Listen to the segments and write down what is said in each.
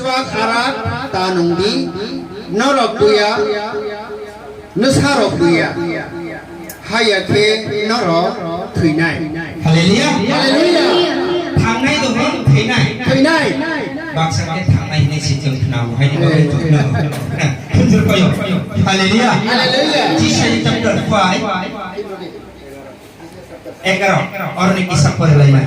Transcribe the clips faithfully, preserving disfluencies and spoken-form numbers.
Swk arak ta nungdi, norok buya, nwsarok buya, haya khe norok thwinai. Hallelujah. Hallelujah. Thangnai dong thwinai. Thwinai. Baksa khe thangnai hinwi se chwng khna, hai ni bagwi chwng khna. Khunjur payo. Hallelujah. Hallelujah. Jisai chapter five. Egaroh, orni kisa porilaina.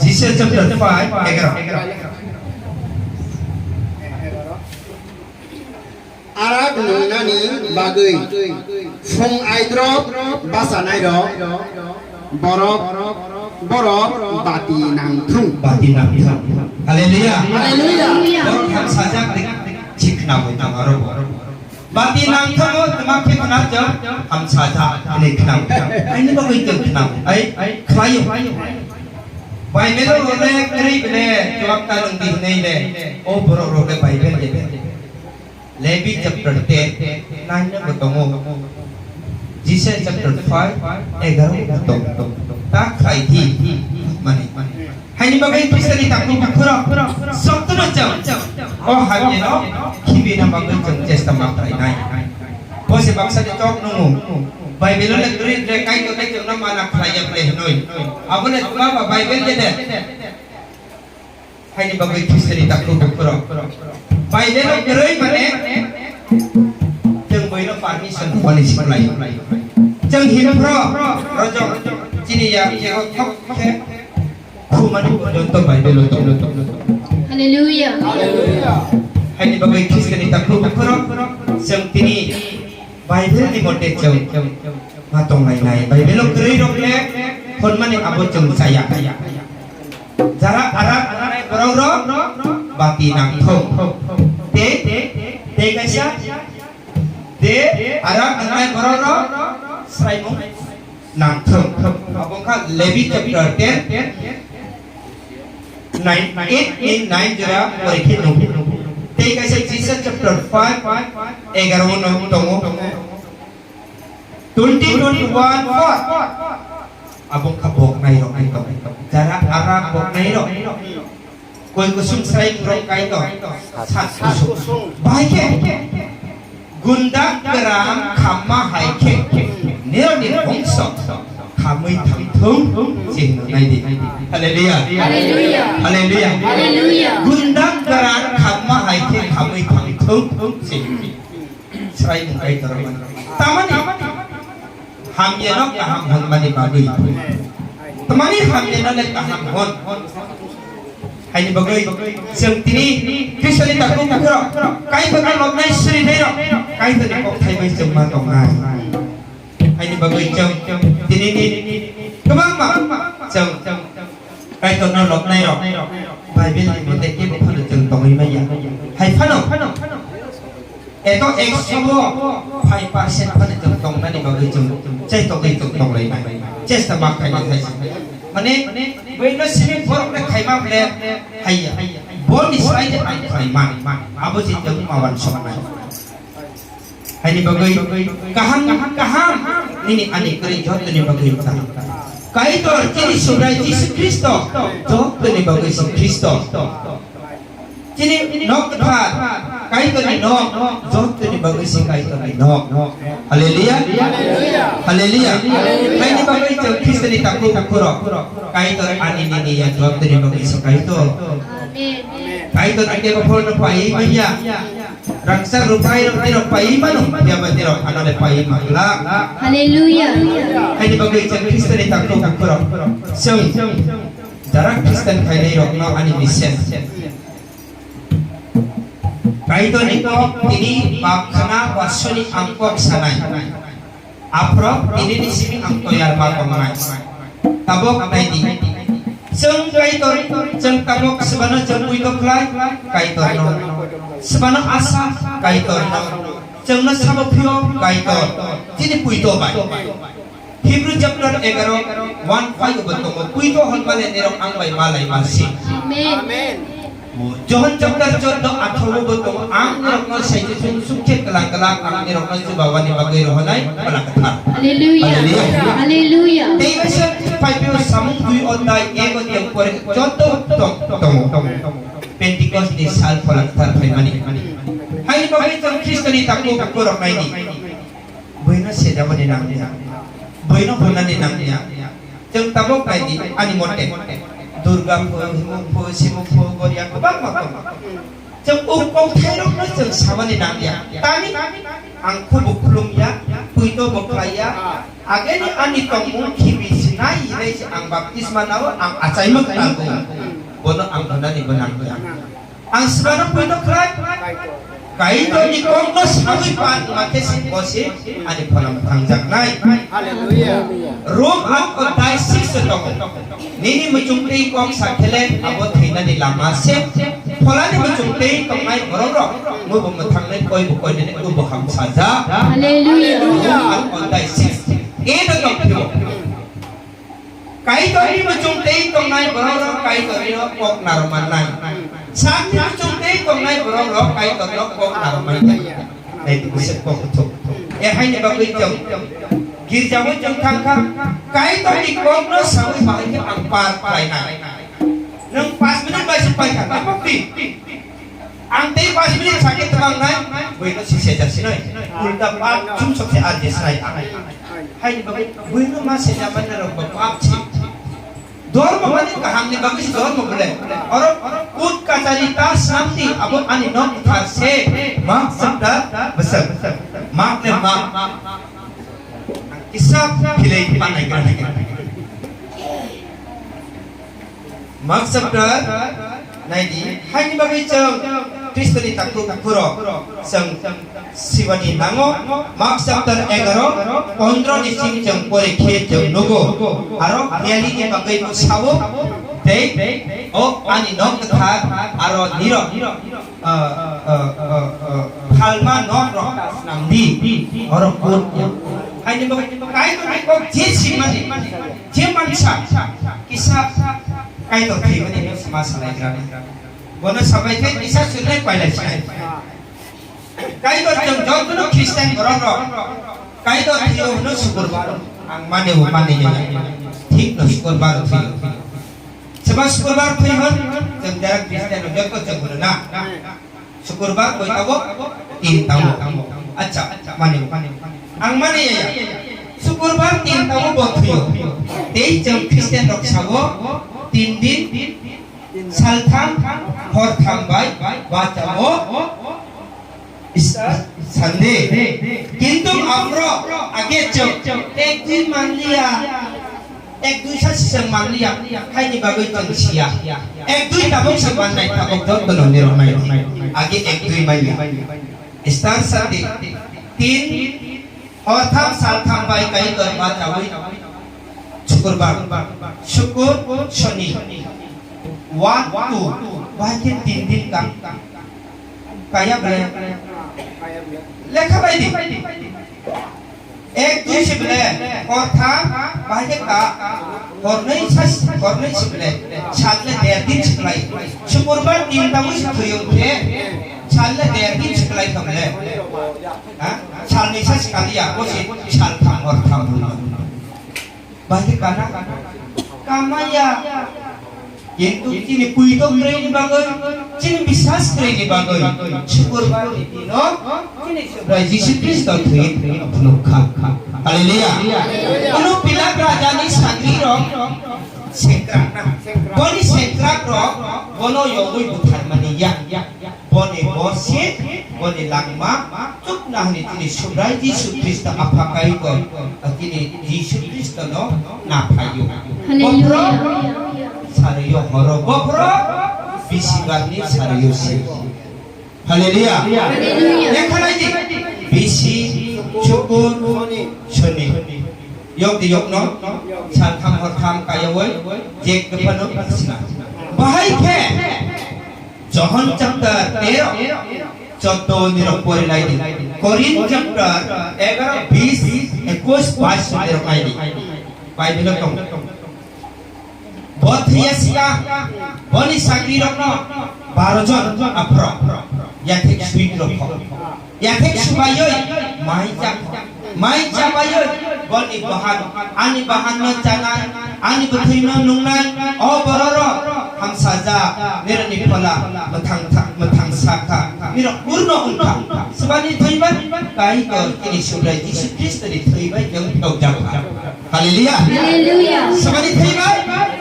Jisai chapter five, egaroh. Arak nungnani bagwi, phung aidrop bachanairok, borok, borok bati nangthung. Bati nangthung. Hallelujah. Hallelujah. Borok ham sajak dik chikna bai tang aro borok. Bati nangthango, twma khe khna chwng hamsa ja hinwi khna. Aini bagwi chwng khna. Ai, ai, khlaio. Bible o le kwrwi bele chuak ta nung di hinwi le. O borok rok le Bible de. Levi chapter ten, nine no bo tongo. Jisai chapter five, egaroh bo tongo. Ta khlai di. Mani. Haini bagwi Khristoni takhuk bukhurok sottono chwng o hamyeno khibina bagwi chwng chesta ma khlainai. Bo se baksa de chok nungo. Bible le kwrwi de Kaitor de chwngno mana khlaiya ble hinoi. Abole twma ba Bible de de. Haini bagwi Khristoni takhuk bukhurok. Bible kwrwi mane chwng boino permission honi siklai. Chwng hinphro rojong chini ya, ya thok khe Khumani porjonto Bible o tongo. Hallelujah. Haini bagwi Khristoni takhuk bukhurok chwng tini Bible ni mote chwng ma tonglainai. Bible o kwrwi rok le phonmani abo chwng chaya. Jara arak nangnai borok rok bati nangthok. Tei, tei kaisa de arak nangnai borok rok sraimung nangthok. Abo wngkha Levi chapter ten, nine, eight ni nine jora pore khe nukgo. Tei kaisa Jisai chapter five, egaroh no tongo. Twenty twenty-one four. Abo wngkha boknai rok ni tong. Jara arak boknai rok. Koi kusung srai borok Kaitor sat kusung. Bahai khe gunda kwran khamma hai khe nironi bongso khamwi thangthung se hwnwi nai di. Hallelujah. Hallelujah. Hallelujah. Hallelujah. Gunda kwran khamma hai khe khamwi thangthung se hwnwi. Srai mung Kaitor mani. Tamani hamyano kaham hwnmani bagwi. Tamani hamyano le kaham hwn. Haini bagwi chwng tini Khristoni takhuk bukhurok Kaitorno lobnai suri nairok Kaitorni kokthai bai chwng ma tongnai. Haini bagwi chwng tini ni kwbangma chwng Kaitorno lobnai rok Bible ni mote kebo phano chwng tongwi manya. Hai phano eto ekso bo five percent phano chwng tongnani bagwi chwng chai tongwi chwng tonglainai. Chesta ma khainai hai se. Mane, buino simi borok le khaima le haiya. Boni slai de ang khlai man. Abo se chwng ma wansoknai. Haini bagwi kaham kaham nini ani kwrwi jotoni bagwi wngkha. Kaitor chini Subrai Jisu Khristo jotoni bagwi se Khristo. Chini nok kwthar Kaitorni nok jotoni bagwi se Kaitorni nok. Hallelujah. Hallelujah. Haini bagwi chwng Khristoni takhuk bukhurok Kaitor ani nini ya jotoni bagwi se Kaitor. Amen. Kaitor ake bapholno pai manya. Rangchak rwphai rok tirok pai mano, phiya ba tirok ano le pai ma glak. Hallelujah. Haini bagwi chwng Khristoni takhuk bukhurok. Chwng jara Khristan khainai rokno ani mission. Kaitorni kok tini bak khna wasoni ang kok sanai. Aphro tini ni simi ang toyar ma tongnai. Tabok nai di. Chwng Kaitor, chwng tabok swbano chwng puito khlai, Kaitor no. Swbano asa, Kaitor no. Chwng no sabo phio, Kaitor. Chini puito bai. Hebrew chapter egaroh, one five bo tongo. Puito hwn male nirok ang bai malai ma si. Amen. Johon chapter chordo atharo bo tongo, ang nirokno saite sung sung khe kwlang kwlang, ang nirokno chubawani bagwi rohonai Phala Kwthar. Hallelujah. Hallelujah. Hallelujah. Tei kaisa Philippios samung dui odhai ego tei Joto tong, tongo. Pentecost ni sal phola kwthar phaimani. Haini bagwi chwng Khristoni takhuk bukhuk rok naidi. Buino sejamani nangya. Buino hwnani nangya. Chwng tabuk naidi ani mote. Durga pho, Himung pho, Simung pho, Goria kwbangma tongo. Chwng o kokthairokno chwng samani nangya. Tani ang khubo khulumya, puito bo khlaiya. Ageni ani tongmung khibi sinai hinai se ang baptisma nao, ang achaima kwtal bo. Bono ang donani bo nangya. Ang swbano puito khlai. Kaitorni kokno sawi pan ma khe se bo se ani phola mwthangjaknai. Hallelujah. Rom ang odai six o tongo. Nini muchungtwi kok sa khe le abo thwinani lama se. Pholani muchungtwi tongnai borok rok, mubo mwthangnai, koi bo koinani, mubo hamsajak. Hallelujah. Ang ontai six. Eno tongphio. Kaitorni muchungtwi tongnai borok rok Kaitorni kok narwk mannai. Sakni muchungtwi tongnai borok rok Kaitorno kok narwk mannai. Nai twi bwswk kok kuthuk. E haini bagwi chwng girjao chwng thang kha, Kaitorni kokno sawi bahai khe ang par khlainai. Nwng panch minute bai se pai kha, nai pokti. Ang tei panch minute sakhe twmang nai, buino si seja sinai. Ulta pap chum sok se arje sinai ang. Haini bagwi buino ma seja manya rok ba pap si. Dormo mani kaham ni bagwi si dormo bole. Oro kut kachari ta shanti abo ani nok thar se. Mark chapter bwswk. Mark le Mark. Kisa philai panai gra. Mark chapter naidi, haini bagwi chwng Khristoni takhuk bukhuk rok chwng sibani nango. Mark chapter egaro, pondro ni simi chwng pore khe chwng nugo. Aro reality bagwi bo sao, tei o ani nok kwthar aro nirok, ah, ah, ah, ah, phalma nok rok ta swnam di. Oro kut ya. Haini bagwi Kaitorni kok je simani, je mansa, kisa Kaitor thwimani ma salaigrani. Bono sabai khe kisa surnai pailai sinai. Kaitor chwng jotono Christian borok rok Kaitor thwiyo hwno Sukurbar. Ang mane bo mane ya. Thik no Sukurbar thwiyo. Seba Sukurbar thwi hwn, chwng jara Christian joto chwng hwno na. Sukurbar koi tabuk? Tin tabuk. Acha, mane bo. Ang mane ya. Sukurbar tin tabuk bo thwiyo. Tei chwng Christian rok sabo tin din, saltham, hortham bai bachao Easter Sunday. Kintu amro age chwng ek dui manliya, ek dui sa sisang manliya, haini bagwi chwng siya. Ek dui tabuk se mannai tabuk jotono niroknai. Age ek dui manliya. Easter Sunday. Tin Hortham saltham bai kai torma chawi Sukurbar, Sukur, Shoni, one, two, bai khe tin din kam. Kaya ble lekha bai di. Ek dui se ble hortham bai khe ka hornai sa hornai se ble sat le der din se klai. Sukurbar tin tawi se thuyung khe sat le der din se klai kam le. Ha? Salni sa sikaliya, bo si saltham hortham hwnwi. Bahai kana? Kamaya. Kintu chini puito kwrwini bagwi, chini biswas kwrwini bagwi, Sukurbar ni dino, chini Subrai Jisu Khristo thwi phunukha. Hallelujah. Unu Pilat rajani sagrirok sengkrakna. Boni sengkrakrok bono yogwi butharmani ya. Boni bosi, boni langma, chukna hwnwi chini Subrai Jisu Khristo Apha Kaitor, chini Jisu Khristono na phaio. Hallelujah. Bophro, sariyo horo bophro, bisibarni sariyo si. Hallelujah. Hallelujah. Ekhalai di, bisi, chukun, soni. Yok di yokno, saltham hortham kayawoi, jek dephano sna. Bahai khe, Johon chapter tero, choddo nirok pori lai di. Korin chapter egaro, bis, ekus, bais nirok lai di. Bible tong. Bo thwiya siya, boni sagrirokno baro jon aphro. Yathek sui rokho. Yathek subaioi mai chakho. Mai chabaioi Boni bahan, ani bahanno chanai, ani bwthwino nungnai, o bororok hamsajak, nirokni phola mwthang tha-, mwthang sakha, nirok kurno wngkha. Swbani thwibai, Kaitor chini Subrai Jisu Khristoni thwibai chwng phiyokjakha. Hallelujah. Hallelujah. Swbani thwibai,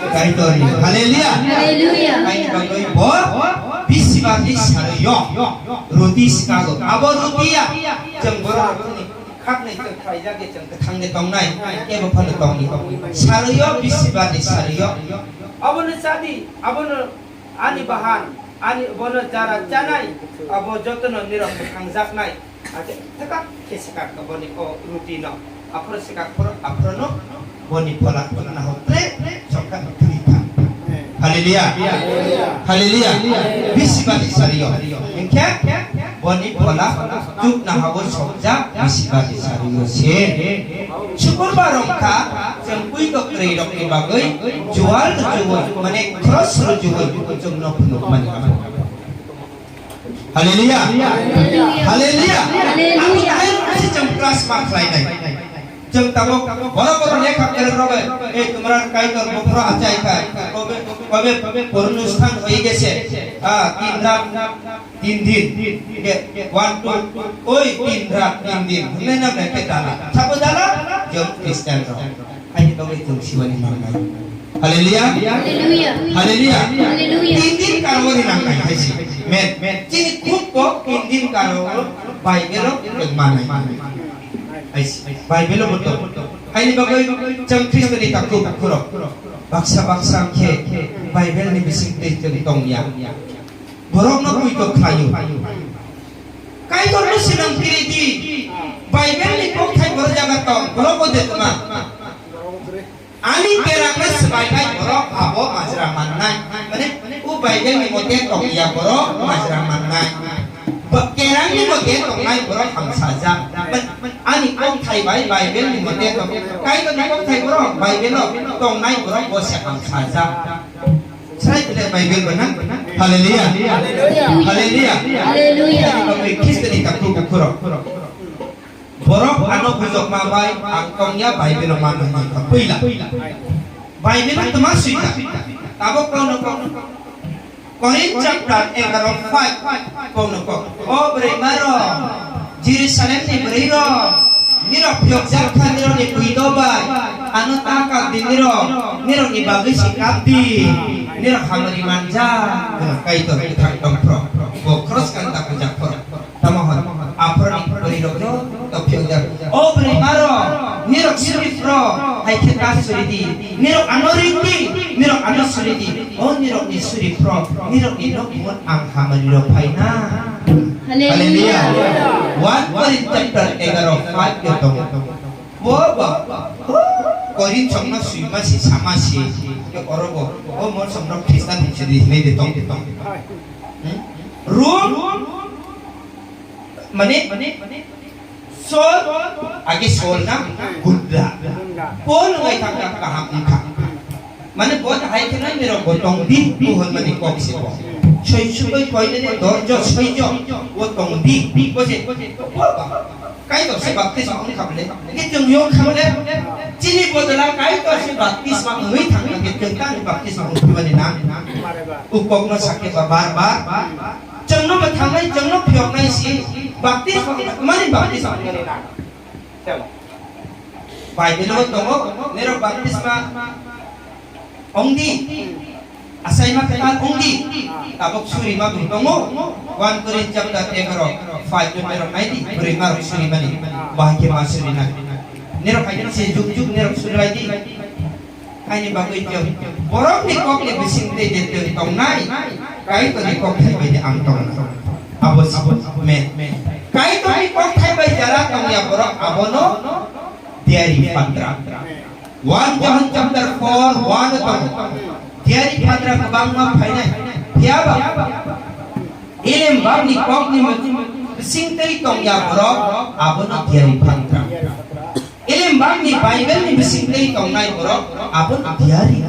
Kaitorni. Hallelujah. Hallelujah. Kaini bagwi bo bisibarni sarwi-o ruti swkago. Abo ruti ya, chwng borok khaknwi chwng khlaijak ya, chwng kwthangni tongnai, kebo phano tongni. Sarwi-o, bisibarni sarwi-o. Abono chadi, abono ani bahan, ani bono jara chanai, abo jotono nirok kwthangjaknai. Ate thakak khe swkak boni o ruti no. Aphuru swkak phuru, aphuru no boni phola phola na hotre chokka thwi tha. Hallelujah. Hallelujah. Bisibarni sarwi-o. Hinkhe boni phola chukna hago sokjak bisibarni sarwi-o se. Sukurbar wngkha chwng puito kwrwi rokni bagwi jual rwjui, mane cross rwjui chwngno phunukmani abo. Hallelujah. Hallelujah. Hallelujah. Abo kaham se chwng class ma khlainai. Chwng tabuk boro boro lekha kwrwng rok bai, "Eh, tumra Kaitor buphuru achai kha. Kobe, kobe, kobe purunusthan hoye gese. Ah, tin rat, tin din. Ke, one, two, oi, tin rat, tin din." Hwnwi nam na ke dala. Sabo dala, chwng Christian rok. Ani bagwi chwng siwani nangnai. Hallelujah. Hallelujah. Hallelujah. Hallelujah. Tin din karwani nangnai hai si. Men, men. Chini khuk bo tin din karwo Bible o manai. Hai si. Bible o boto. Haini bagwi chwng Khristoni takhu bukhurok. Baksa baksa khe Bible ni bising twi chwng tongya. Borok no puito khlaio. Kaitor no sinang phiri di. Bible ni kokthai borok jaga tong. Borok o de tma. Ani kerang no swbainai borok abo majra mannai. Mane, o Bible ni mote tongya borok majra mannai. Ba-, kerang ni mote tongnai borok hamsajak. Man-, ani kokthai bai Bible ni mote tong. Kaitor ni kokthai borok Bible o tongnai borok bo se hamsajak. Srai bwlai Bible bo na? Hallelujah. Hallelujah. Hallelujah. Hallelujah. Kami Khristoni takhu bukhurok. Borok ano bujokma bai ang tongya Bible o manwi nangkha. Puila. Bible o tma swika. Tabok kono kono. Korin chapter egaro five kono ko. O bwrwi maro, Jerusalem ni bwrwi rok, nirok phiyokjak kha nirok ni bwino bai. Ano ta kap di nirok, nirok ni bagwi si kap di. Nirok hamari manjak. Kaitor kwthang tong phro. Bo cross kanta kujak phro. Tamo hwn, aphorni bwrwi rok joto phiyokjak. O bwrwi maro, nirok suri phro, hai khe ta suri di. Nirok ano ring di, nirok ano suri di. O nirok ni suri phro, nirok ni nok mun ang hamari rok phai na. Hallelujah. Hallelujah. One Corinth chapter egaro five yo tongo. Bo, bo, bo. Korin chongno suima si, sama si. Ke oro bo. O mon chongno Khristan ni sidi hinai de tong, de tong. Hmm? Rum, mane, Sol, age Sol na gunda. Paul ngai thang thang kaham wngkha. Mane bo hai khe nai nirok bo tong di, bo hwn mani kok se bo. Soi sugoi koi nene dorjo soijo, bo tong di, bo se, bo ba. Kaitor se baptisma wng kha bole. Ke chwng yong kha bole. Chini bodol a Kaitor se baptisma wngwi thang khe chwng tang baptisma wng thangmani na. Ukok no sakhe ba bar bar. Chwng no bo thangnai, chwng no phiyoknai si baptisma wng mani baptisma wng mani na. Bible o tongo, nirok baptisma wng di. Achaima kwtal wng di. Tabuk suri ma bwrwi tongo. One Corinth chapter egaro five no nirok nai di. Bwrwi ma rok suri mani. Bahai khe ma suri nai. Nirok hai khe se juk juk nirok suri lai di. Haini bagwi tei borokni kokni bising tei de tei tongnai, Kaitorni kokthai bai de ang tongnai. Abo si men. Kaitorni kokthai bai jara tongya borok abono diari patra. One John chapter four one tongo. Diari patra kwbangma phainai. Phiyaba Elembakni kokni bising tei tongya borok abono diari patra. Elembakni Bible ni bising tei tongnai borok abono diari.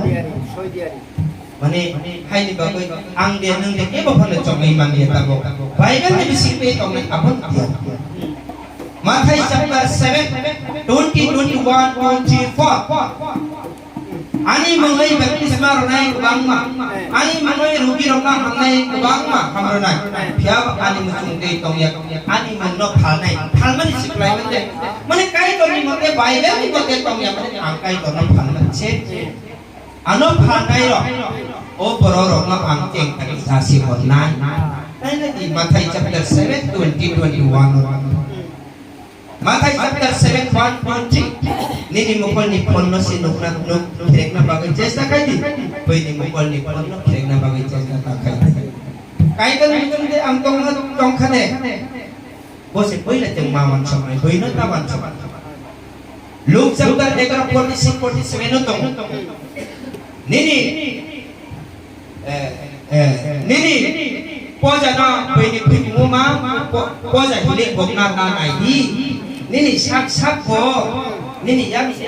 Mane, haini bagwi ang de nwng de kebo phano chongwi manliya tabuk. Bible ni bising tei tongnai abono diari. Mathai chapter seven, twenty, twenty-one, twenty-four. Ani mungwi baptisma rwnai kwbangma, ani mungwi rugi rokno hamnai kwbangma hamrwnai. Phiya bo ani muchung tei tongya, ani mungno phalnai, phalmani siklai mande. Mane Kaitorni mote, Bible ni mote tongya, mane ang Kaitorno phalmani se. Ano phalnai rok, o borok rokno ang teng tang jasi honnai. Naina di Mathai chapter seven, twenty, twenty-one. Mathai chapter seven, one, two, three. Nini mokolni phonno se nukna, nuk, khirekna bagwi chesta khai di. Buini mokolni phonno khirekna bagwi chesta ta khai di. Kaitor muchungde ang tongma, tongkhane. Bo se buila teng ma wansoknai, buino ta wansoknai. Luke chapter eleven, forty-six, forty-seven o tongo. Nini, eh, eh, nini pojano buini khuytungo ma, po-, poja hilik bokna na nai di. Nini sak sak bo, nini yami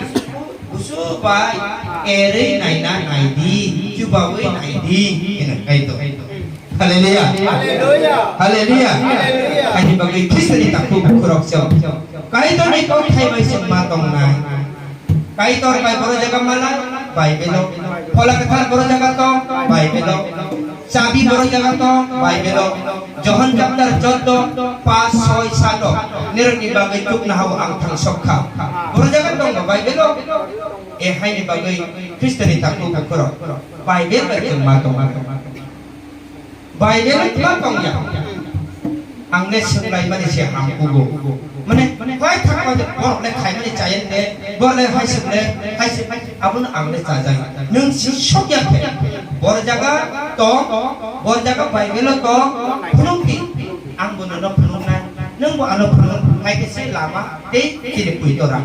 busu bai erwi naina nai di, chubawi nai di, hino Kaitor. Haleluya. Haleluya. Haleluya. Haleluya. Ani bagwi Khristoni takhuk bukhurok chwng. Kaitorni kokthai bai chwng ma tongnai. Kaitor bai boro jaga mala, Bible o. Phola kwthar boro jaga tong, Bible o. Chabi boro jaga tong, Bible o. Johon chapter choddo, pas, soi, sato. Nirokni bagwi chukna hao ang thang sok kha. Boro jaga tong, Bible o. E haini bagwi Khristoni takhuk bukhurok. Bible bai chwng ma tong. Bible ma tong ya. Ang le swnglaimani se hamkugo. Mane, hoi thakma de borok le khaimani chayan de, borok le hai swng le, hai swng, abono ang le chajai. Nwng si sok ya khe. Bor jaga tong, bor jaga Bible o tong, phunuk di. Ang bo nono phunuk nai. Nwng bo ano phunuk, hai khe se lama, tei chini pui tora.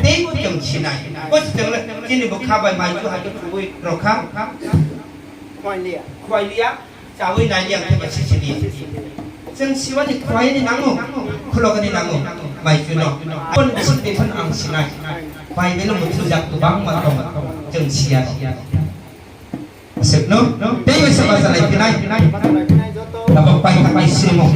Tei bo chwng sinai. Bo se chwng le, chini bo kha bai mai chu hai khe thubui rokha. Khwai liya. Khwai liya. Chawi nai liya khe ba sisi liya. Chwng siwani khwai ni nango, khulogani nango, mai chuno. Pon sing de pon ang sinai. Bible o muchujak kwbangma tong. Chwng siya. Aswkno, tei bai sama salai pinai. Tabok pai pai simo.